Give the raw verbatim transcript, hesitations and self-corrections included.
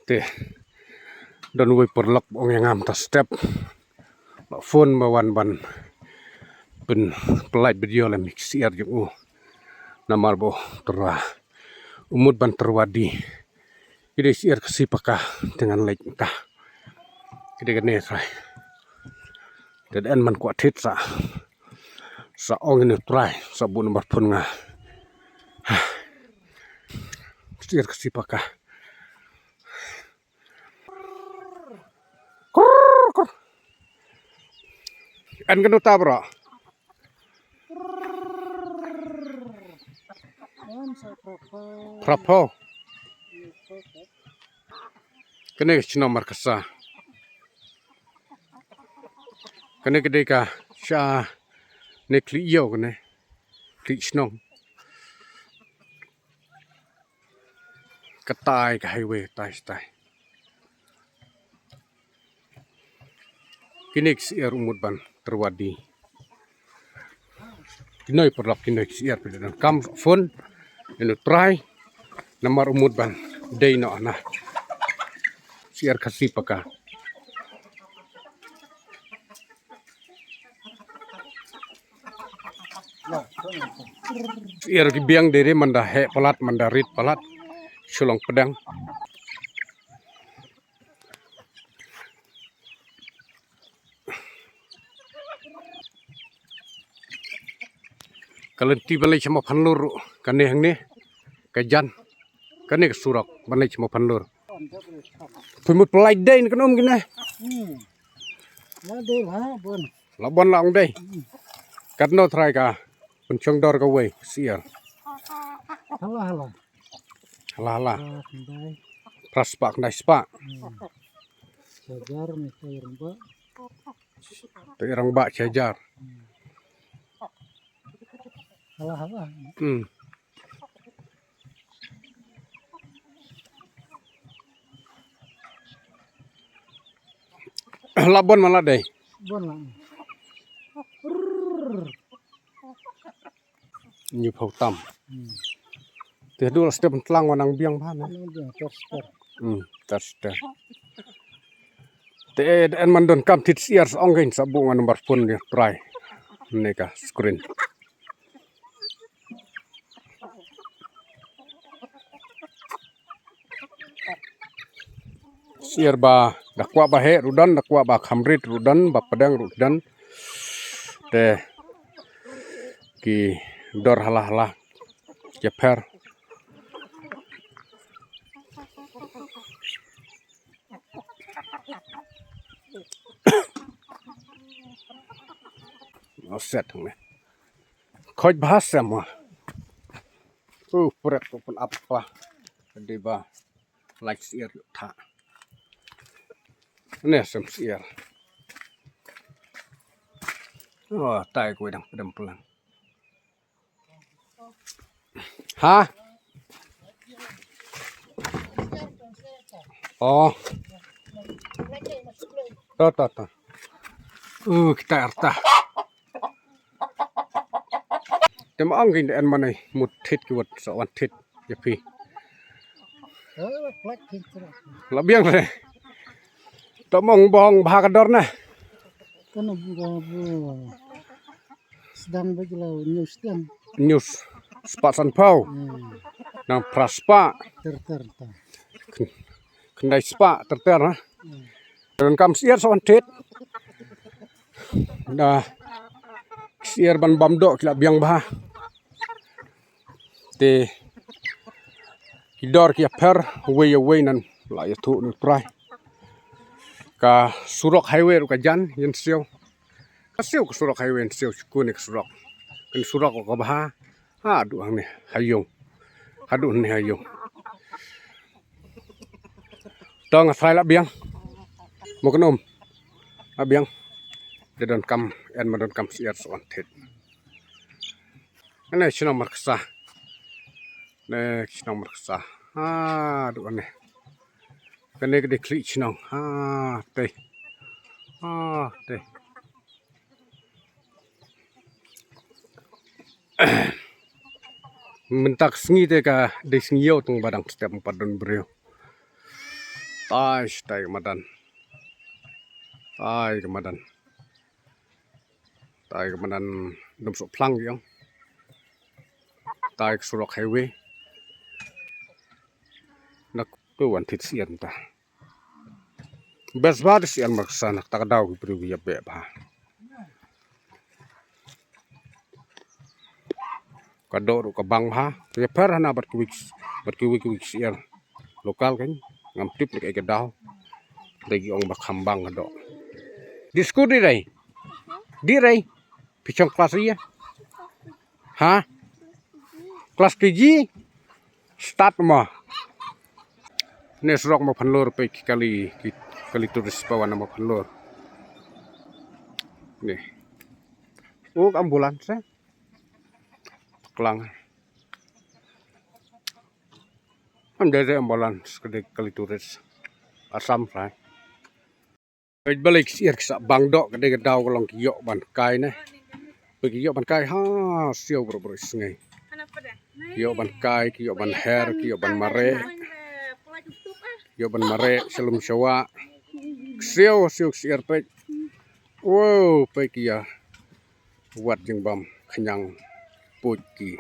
Te don uwei u paralok ba ong ïa nga mynta step ba phone ba wan ban pynpeit video lem ïa ki syiar jong u. Namar ba u tyrwa, u mut ban tyrwa die. Ki dei syiar Khasi paka, te ngan leit mynta. Ki dei kane trai. Te dei ban kwah thied sa, sa ong ïa u trai sa buh number phone nga. Syiar Khasi paka. Krrr, krrr. Yn kano ta bro? Phra phew. Kane ka shnong Markasa. Kane ka dei ka sha ne khlieh ïew kane. Khlieh shnong. Katai ka highway, katai, katai. Kine ki syiar u mut ban tyrwa die. Kine ki paralok, kine ki syiar phi donkam phone ïa u trai. Namar u mut ban die noh na. Syiar Khasi paka. Syiar ki biang dei re, man da heh palat, man da rit palat. Shu long pdeng. Ka lynti ban leit sha Mawphanlur ruh kane hangne. Ka jan. Kane ka surok ban leit sha Mawphanlur. Phi mut pynlait dei na kane um kine. Hmm. La dei la bon. La bon la ong dei. Hmm. Katno trai ka pynshong dor kawei syiar? Hala hala. Hala hala. Phra khyndai. Phra spah khyndai spah. Hmm. Shi hajar ne, shi hajar ba. Te rangbah shi hajar. Hmm. Hala hala. Hmm. La bon man la dei. Bon la. Hynñiew phew tam. Hmm. Te haduh la step tlang wan nang biang bha ne. Nang biang ter ter. Hmm, ter ter. Te dei ban donkam thied syiar sa ong kein sa buh nga number phone ïa u trai. Ne ka screen. Syiar ba da kwah ba heh ruh don, da kwah ba kham rit ruh don, ba pdeng ruh don. Te ki dor hala hala. Ki pher. Set hangne. Khoj bha sem wa. U prek tu pun apa. Dei ba. Lait syiar ïa u tha. Ne sem syiar. Oh, tai kawei dang pdem plang. Ha? Oh. To, to, to. Uh, kita arta. Te ma ong kein dei ban mut thied ki wat sa wan thied ïa phi. La biang re. To ma ong bong bha ka dor na. Kano bong bha. Sdang ba jylla news sdang. News spah san phew. Hmm. Nang phra spah. Ter ter ta. Khyn-, khyndai spah ter ter ha. Hmm. Donkam syiar sa wan thied. Da syiar ban bam doh ki la biang bha. Te ki dor ki ïa pher wei ïa wei nan la ïathuh na u trai. Ka surok highway ruh ka jan ïa Syiaw. Ka Syiaw ka surok highway Syiaw shu kane ka surok. Kan surok ka bha. Haduh hangne ha ïung. Haduh hangne ha ïung. To nga trai la biang. Mo kynum. La biang. Te donkam, yn ma donkam syiar sa wan thied. Ane shnong Markasa. Ne shnong Markasa. Haduh ane. Kane ka dei khlieh shnong. Ha, te. Ha, te. Mynta ka sngi te ka dei sngi ïew tang ba dang step ym pat don briew. Ai, tai ka madan. Tai ka madan. Tai ka madan dum sok plang yong. Tai ka surok highway. Nak tu wan thit sian ta. Bes ba de sian maksa nak tak dau ki priu ya be ba. Ka dok ruh ka bang ha. Te per hana bad ki wik, bad ki wik, wik siar. Lokal kan ngam tip ne ka daw. Dei ki ong ba kham bang ka dok. Disku di rei. Di rei. Pichong klas ri ya. Ha? Klas K G. Start mo. Ne surok mo phanlor pe ki kali, ki kali turis pawan mo phanlor. Ne. Uk ambulance. Klang. Am dei dei ambulance ka dei kali turis. Assam sai. Peit balei ki siar ki sa bang dok ka dei ka daw ka long ki ïoh ban kai ne. Peit ki ïoh ban kai ha siaw bro bro sngi. Ki ïoh ban kai, ki ïoh ban her, ki ïoh ban mareh. Ki ïoh ban mareh shalum shawa. Siaw siaw ki siar peit. Wow, peit ki ïa wat jingbam khñiang puit ki.